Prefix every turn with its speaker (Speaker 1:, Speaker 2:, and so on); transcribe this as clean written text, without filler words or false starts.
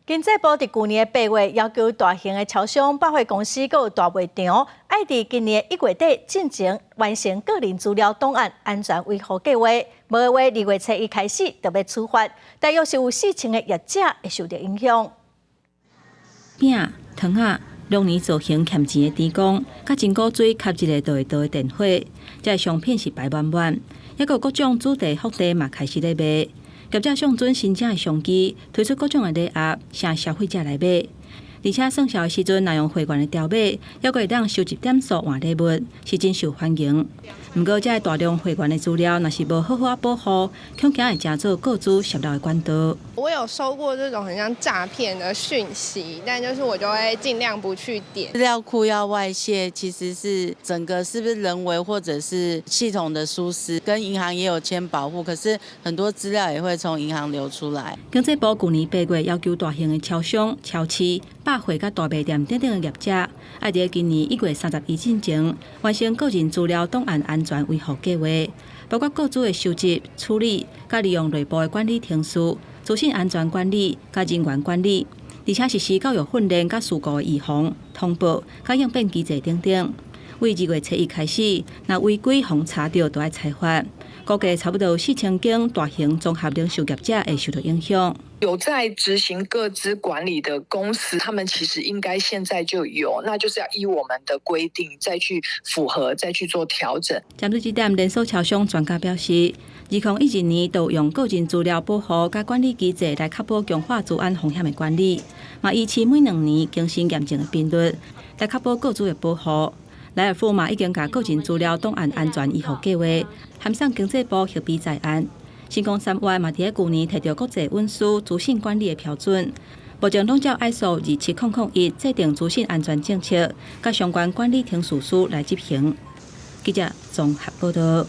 Speaker 1: 經濟部佇舊年的8月要求大型的超商、百貨公司閣有大賣場，愛佇今年1月底進前完成個人資料檔案安全維護計劃，無的話2月初一開始就欲處罰，大約是有4千个業者會受著影響。
Speaker 2: 餅、糖仔、龍年造型欠錢的甜公，佮真古錐磕一下就會倒的電火，這个商品是排滿滿，猶閣有各種主題福袋嘛開始咧賣。業者上準新增的商機，推出各種的禮盒，吸消費者來買。而且算數的時陣，若用會員的條碼，猶閣會當收集點數換禮物，是真受歡迎。毋過，這个大量會員的資料，若是無好好仔保護，恐驚會成做個資洩露的管道。
Speaker 3: 我有收過這種很像詐騙的訊息，但就是我就會盡量不去點。
Speaker 4: 資料庫要外洩，其實是整個是不是人為或者是系統的疏失，跟銀行也有簽保護，可是很多資料也會從銀行流出來。
Speaker 2: 經濟部舊年8月要求大型的超商、超市、百貨佮大賣店等等的業者，愛佇今年1月31進前完成個人資料檔案安全維護計劃，包括個資的收集、處理、佮利用內部的管理程序、資訊安全管理、佮人員管理，而且實施教育訓練佮事故的預防、通報、佮應變機制等等。為2月初一開始，若違規予查著，就愛裁罰。估計差不多4千間大型綜合零售業者會受到影響。
Speaker 5: 有在執行個資管理的公司，他們其實應該現在就有，那就是要依我們的規定再去符合，再去做調整。
Speaker 2: 針對這點，連鎖超商專家表示，2012年就用個人資料保護佮管理機制來確保強化資安風險的管理，嘛維持每2年更新驗證的頻率，來確保個資的保護。萊爾富嘛已經共個人資料檔案安全維護計劃函送經濟部核備在案。新光三越嘛佇咧舊年提著國際隱私資訊管理的標準，目前攏照 ISO 27001制定資訊安全政策，佮相關管理程序書來執行。記者綜合報道。